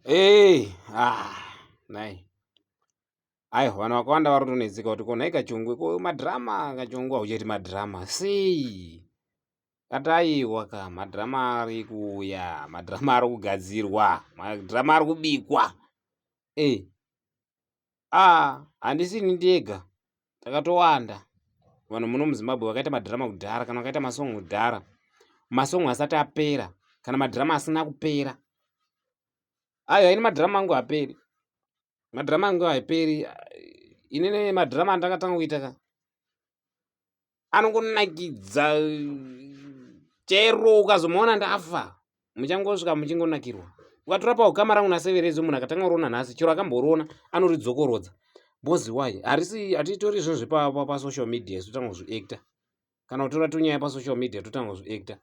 Hey, ah, nai. Aiwa, vanhu vakawanda vari kutonetseka kuti ko nhai Kachongwe, ko madhirama Kachongwe hauchaiti madhirama sei? Kati aiwa ka, madhirama ari kuuya, madhirama ari kugadzirwa, madhirama ari kubikwa. Eh, ah, handisi ini ndega, takatowanda vanhu muno muZimbabwe vakaita madhirama kudhara kana vakaita masong kudhara, masong asati apera kana madhirama asina kupera. Aiwa, ini madhirama angu haaperi, madhirama angu haaperi. Inini madhirama andakatanga kuita ka anongonakidza, chero ukazomuona ndafa muchangosvika muchingonakirwa. Ukatora paukama rangu naSeveredzo, munhu akatanga kuriona nhasi, chero akamboriona anoridzokorodza. Because why? Harisi, hatitori zvinhu zvepasocial media isu totanga kuzviacta, kana kutora tunyaya pasocial media totanga kuzviacta.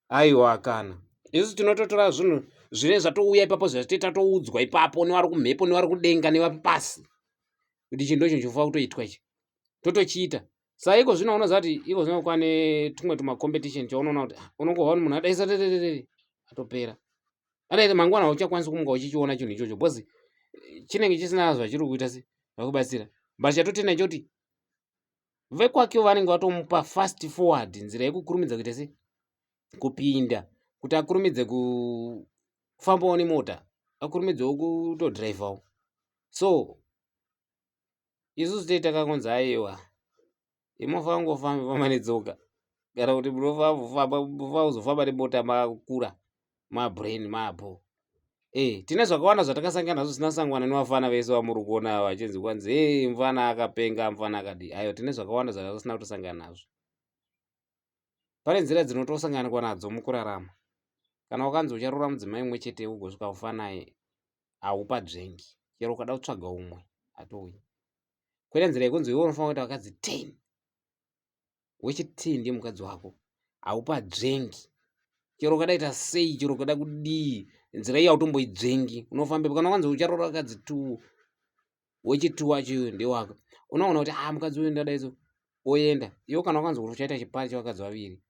Aiwa, kana isusu tinototora zvinhu zvinenge zvatouya ipapo, zvatite tatoudzwa ipapo nevari kumhepo, nevari kudenga, nevari pasi, kuti chinhu ndocho chinofanira kutoitwa ichi, totochiita. Saka iko zvino unoziva kuti iko zvino kwane tumwe tumacompetition chaunoona kuti unongohwa munhu adaisa tetetetete atopera, adaita mangwana hauchakwanisi kumuka uchichiona chinhu ichocho, because chinenge chisina zvachiri kuita se vakubatsira. But chatotenda choti vekwake vanenge vatomupa fast forward, nzira yekukurumidza kuita se kupinda, kuti akurumidze kufambawo nemota, akurumidzewo kutodhiraivhawo. So isusu tei takangonzi aiwa, imofa kungofamba famba netsoka, kana kuti munofamba kuzofamba nemota makura, mabrain mapo. E, tine zvakawanda zvatakasangana nazvo zvisina kusangana nevafana vese vamuri kuona vachinzi kwanzi e mufana akapenga, mufana akadii. Aiwa, tine zvakawanda zvatasina kutosangana nazvo. Pane nzira dzinotosanganikwa nadzo mukurarama. Kana wakanzi ucharoora mudzimai mumwe chete ugosvika kufa naye, haupadzvengi, chero ukada kutsvaga umwe hatouyi. Kwete nzira yekunzi iwe unofanira kuita vakadzi 10, wechi10 ndiye mukadzi wako, haupadzvengi chero ukadaita sei, chero ukada kudii, nzira iyi hautomboidzvengi, unofambepo. Kana wakanzi ucharoora vakadzi 2, wechi2 wacho ndewako, unoona kuti ah, mukadzi uyu ndadai so, oenda iwo. Kana wakanzi kuti uchaita chipari chevakadzi vaviri,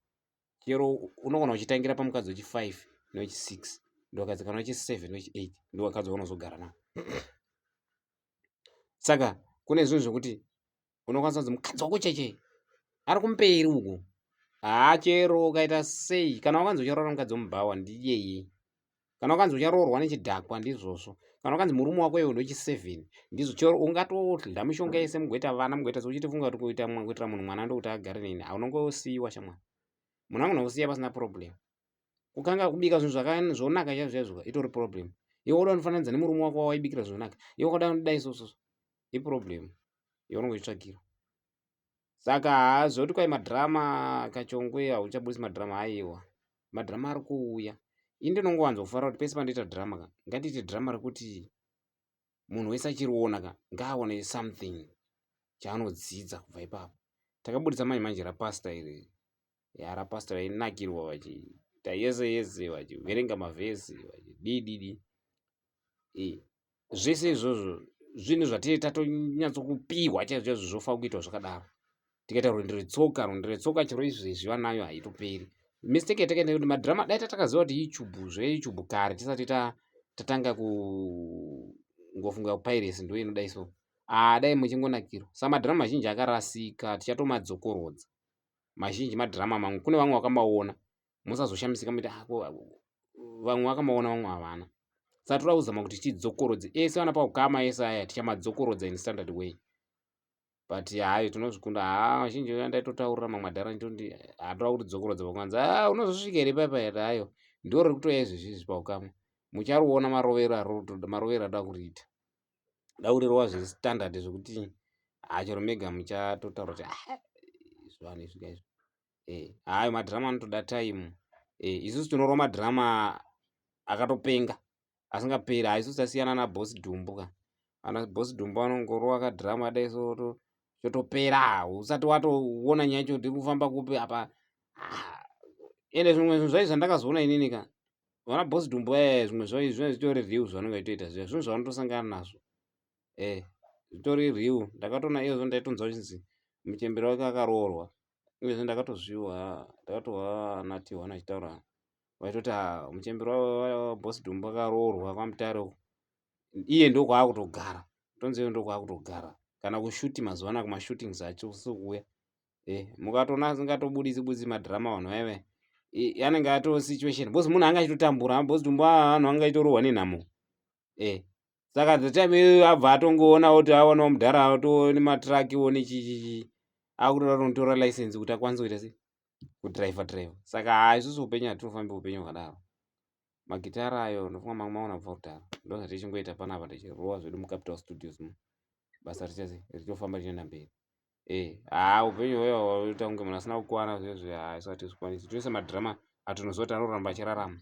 chero unogona uchitangira pamukadzi wechi5 newechi6 ndovakadzi, kana wechi7 newechi8 ndovakadzi vaunozogara navo. Saka kune zvinhu zvekuti unokwanisa kunzi mukadzi wako cheche ari kumberi uko, haa, chero ukaita sei. Kana wakanzi ucharoora mukadzi wemubhawa, ndiyeye. Kana wakanzi ucharoorwa nechidhakwa, ndizvozvo. Kana wakanzi murume wako iwe ndewechi7, ndizvo. Chero ungatodya mishonga yese, mugoita vana, mugoita seuchitifunga kuti kuita kuitira munhu mwana ndokuti agare neni, haunongosiyiwa shamwari. Munhu anogona kusiya pasina problem. Kukanga kubika zvinhu zvonaka chaizvo chaizvo itori problem. Iwe uda kunofananidza nemurume wako wawaibikira zvinonaka, iwe wakada kudai so iproblem yaunenge uchitsvagira. Saka hazvoti kwai madhirama Kachongwe hauchabudisi madhirama. Aiwa, madhirama ari kuuya. Ini ndinongowanzofarira kuti pese pandoita dhirama ka, ngatiite dhirama rekuti munhu wese achiriona ka ngaaone something chaanodzidza kubva ipapo. Takabudisa manje manje rapasta iri ya rapasta, vainakirwa vachiita yese yese, vachiverenga mavhesi, vachidididi. E, zvese izvozvo zvinhu zvatee tatonyatsokupiwa chaizvo chaizvo, zvofanira kuitwa zvakadaro. Tikaita rwendo rwetsoka, rwendo rwetsoka chero izvezvi vanayo, haitoperi. Mistake yatakaita kuti madhirama, dai tatakaziva kuti YouTube, zveYouTube kare tisati tatanga kungofunga piracy ndo inodai so, ah, dai muchingonakirwa. Saka madhirama mazhinji akarasika, tichatomadzokorodza mazhinji madhirama mamwe. Kune vamwe vakamaona, musazoshamisika muti ah, vamwe vakamaona, vamwe havana. Saka toda kuzama kuti tidzokorodze ese vana paukama ese aya, tichamadzokorodza in standard way. But hayi, tinozvikunda. Haa, vazhinji ndaitotaurira mamwe madhara nditoti hatoda kuti dzokorodza pakuanzi a unozosvika here paipa here. Hayo ndo riri kutoya izvezvi izvi paukama, muchariona marovero marovero adoda kuriita, da kurirova zvestandard, zvekuti hachero mega muchatotaura kuti ah, zvanhu izvi kaizvi. Eh, hayo madhirama anotoda time. Eh, isusu tinorova madhirama akatopenga asingaperi. Haisusu tasiyana naBoss Dhumbu ka. Ana Boss Dhumbu anongorova kadhirama dai so chotopera, usati watoona nyaya yacho kuti iri kufamba kupi apa. Ah, ende zvimwe zvinhu zvacho zvandakazoona inini ka, vana Boss Dhumbu aya, zvimwe zvacho zvinenge zvitori real zvavanenge vachitoita zviya, zvinhu zvavanotosangana nazvo. Eh, zvitori real. Ndakatoona iyozvo, ndaitonzwa chinzi muchembere wake akaroorwa. Uyezve ndakatozviwa, ndakatohwa ana Tiwana achitaura. Vaitoti ah, muchembere waBoss Dumbu akaroorwa kwaMutare uko. Iye ndokwaakutogara. Tonzi iye ndokwaakutogara. Kana kushuti mazuva anaya kumashootings acho sikuuya. Eh, mukatoona asingatobudisi budisi madrama vanhu vaive. Eh, anenge ato situation. Boss munhu anga achitotambura. Boss Dumbu vanhu vanga achitorohwa nenhamo. Eh. Saka the time iyoyo abva atongoona kuti aonawo mudhara ato nematraki wo nechichichi. Akutoda kunotora license kuti akwanise kuita sei? Kudriver driver. Saka haa isusu upenyu hatinofambi upenyu hwakadaro. Magitara ayo ndofunga mamwe maona kubva kudhara. Ndozvatichingoita panapa tichirowa zvedu muCapital Studios mu. Basa richase richitofamba richienda mberi. Eh, haa upenyu hweyo hwaita kunge munhu asina kukwana zvezve haa isu hatizvikwanisi. Toisa madrama atinoziva kuti anoramba achirarama.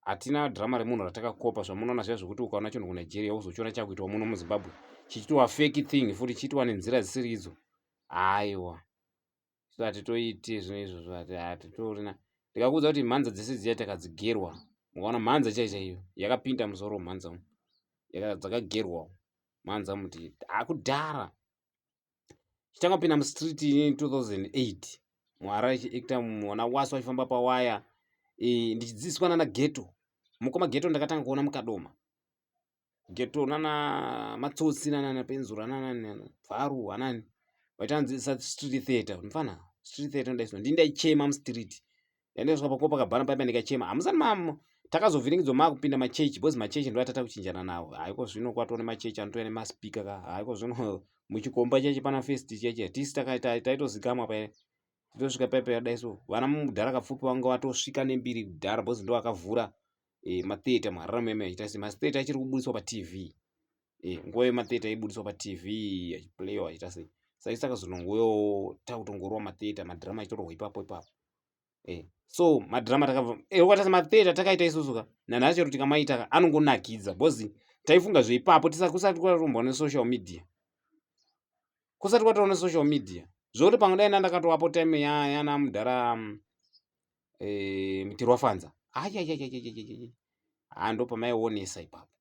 Hatina drama remunhu ratakakopa zvamunoona zviya zvekuti ukaona chinhu kuNigeria wozochiona chakuitwa muno muZimbabwe chichitova fake thing futi chichitwa nenzira dzisiri idzo. Aiwa. Isu hatitoiti zvinhu izvozvo hatitorina. Ndikakuudza kuti mhanza dzese dziya takadzigerwa. Mukaona mhanza chaiyo chaiyo yakapinda musoro mhanza umu. Dzakagerwa mhanza muti akudhara. Chitanga kupinda mustreet in 2008 muHarare chiactor mwana wasu achifamba pawaya e, ndichidzidziswa nana ghetto mukoma ghetto ndakatanga kuona mukadoma ghetto nana matsotsi nana penzura nana bvaru anani vaitanzidzisa street theatre mfana street theatre ndaiswa ndini ndaichema mustreet Ndaendeswa paCopacabana paipa ndikachema. Hamusati ma takazovhiringidzwa maakupinda machechi because machechi ndo atata kuchinjana nawo. Haiko zvino kwatoo nemachechi anotouya nemaspeaker ka. Haiko zvino muchikomba chechi pana first chechi tisi taitozikamwa paye. Titosvika paipa yadai so. Vana mudhara kapfupi vanga vatosvika nembiri kudhara because ndo akavhura eh, matheatre muHarare meme achiita se matheatre achiri kubudiswa paTV. Eh, nguva yematheatre aibudiswa paTV achiplayiwa achiita sei. Saka isu takazonongouyawo takutongorwa matheatre madrama achitorwa ipapo ipapo. Eh, so madrama takabva eh, ukatarisa matheatre takaita isusu ka nanhasi chero tikamaita ka anongonakidza because taifunga zveipapo kusati kwatombwa nesocial media kusati kwatova nesocial media zvokuti pamwe dai ndandakatovapo time yana mudhara mm, eh, mutirwafanza ayayayayayayay ha ndopamaionesa ipapo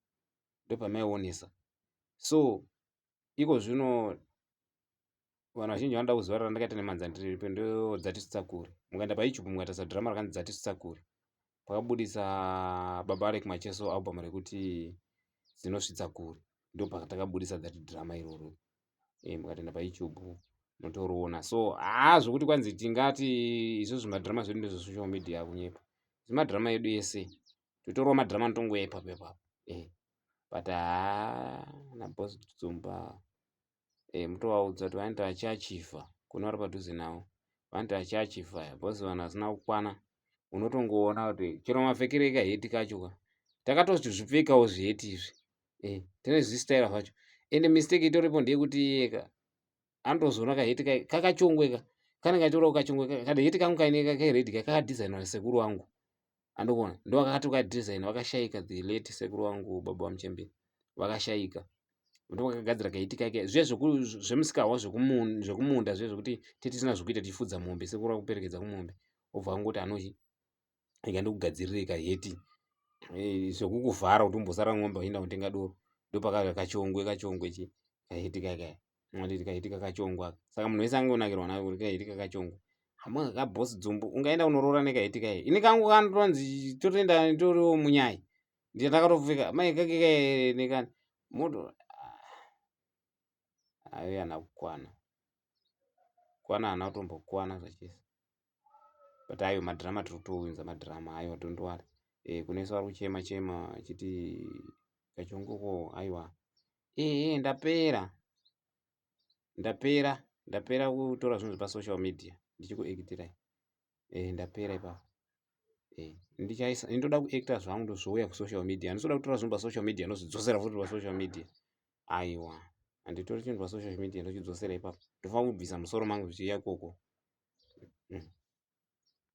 ndopamaionesa so iko zvino vanhu vazhinji vanoda kuziva randakaita nemhanza ndiripo ndo dzatisvitsa kure mukaenda payoutube mukatarisa drama rakanzi dzatisvitsa kure pakabudisa baba Alec Macheso album rekuti dzinosvitsa kure ndo patakabudisa that drama iroro e, mukatoenda payoutube munotoriona so haa zvokuti kwanzi tingati izvozvo madrama zvedu ndezvesocial media kunyepa zvimadrama edu ese totorwa madrama anotongoya ipapo ipapo e but haa naboss Dzumba e, mutovaudza kuti vanoti vachiachivha kune vari padhuze navo vanoti vachiachivha because vanhu vasina kukwana unotongoona kuti chero mapfekero ekaheti kacho ka takatozvipfekawo zviheti izvi e, tine zvistaira zvacho ende mistake itoripo ndeyekuti iyeka anotozoona kaheti kakachongweka kanenge kachitorawo kachongwe kaheti kangu kaine kairedi kakadhizainwa nasekuru wangu andikuona ndovakati ukadesign vakashaika the late sekuru wangu baba vamuchembere vakashaika ndovakagadzira kaiti kake zviya zvemusikahwa zvekumunda zviya zvekuti tetisina zvekuita tichifudza mombe sekuru vakuperekedza kumombe obva angoti anochi ika ndikugadzirire kaheti eh, zvekukuvhara kuti umbosara ng'ombe uchienda kutenga doro ndopakaka kachongwe kachongwe chi kaheti kake Mwanditi kahiti kakachongwa saka munhu wese angonakirwa nako kuti kahiti kakachongwa hamwe kaboss dzumbu ungaenda kunoroora nekahiti kaye ini kangu kanotonzi totoenda toriwo munyai ndiye ndakatopfeka mai kake kaye nekani moto ayo ana kukwana kwana haana kutombokwana zvachese but ayo madrama tiri kutowinza madrama aiwa don't worry e, kune vari kuchema chema achiti kachongoko aiwa Ehe ndapera ndapera ndapera kutora zvinhu zvepasocial media ndichikuekitirai ehe ndapera ipapo eh ndichaisa ndoda kuacta zvangu ndozouya kusocial media handisoda kutora zvinhu pasocial media ndozvidzosera futi pasocial media aiwa handitori chinhu pasocial media ndochidzosera ipapo ndofanira kubvisa musoro mangu zvichiuya ikoko mm.